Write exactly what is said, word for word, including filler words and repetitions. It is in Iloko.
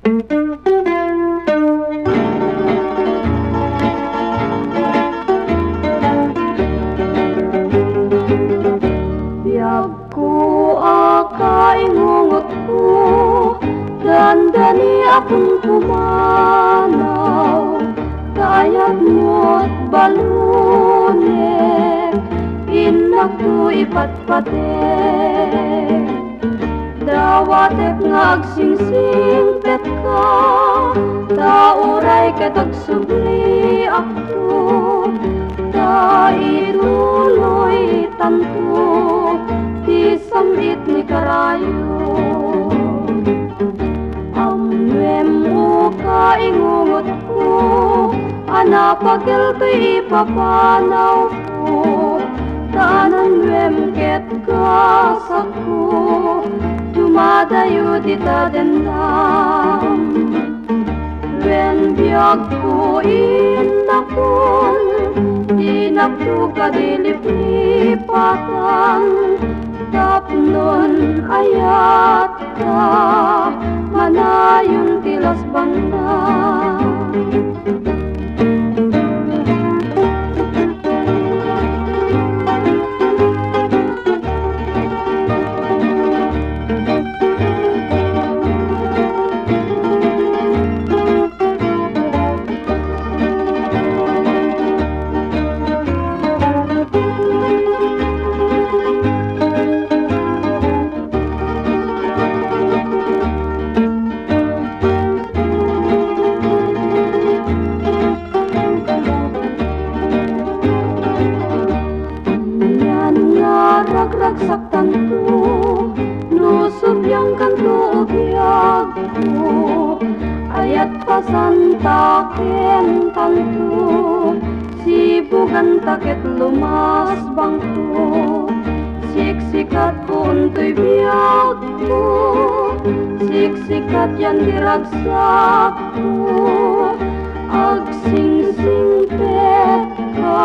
Biagko a kaingungotko, dandani a pumanaw, ta ayatmot balunek, innakto ipatpatek. Dawatek nga agsingsingpetka, ta uray ket agsubliakto, ta ituloytanto ti sam-it ni karayo. Ammoem, o kaingungotko, a napakel ti ipapanawko, ta nannuem ket kasakko, dumadayo dita dennam. Wen biagko, innakon, dinakto kadi liplipatan, tapnon ayatka, manayon ti lasbangna. Anian nga ragragsaktanto, no subliangkanto o biagko, ayat pasan ta kentanto, sibuganta ket lumasbangto. Siksikatko untoy biagko, siksikatyan ti ragsakko, agsingsingpetka,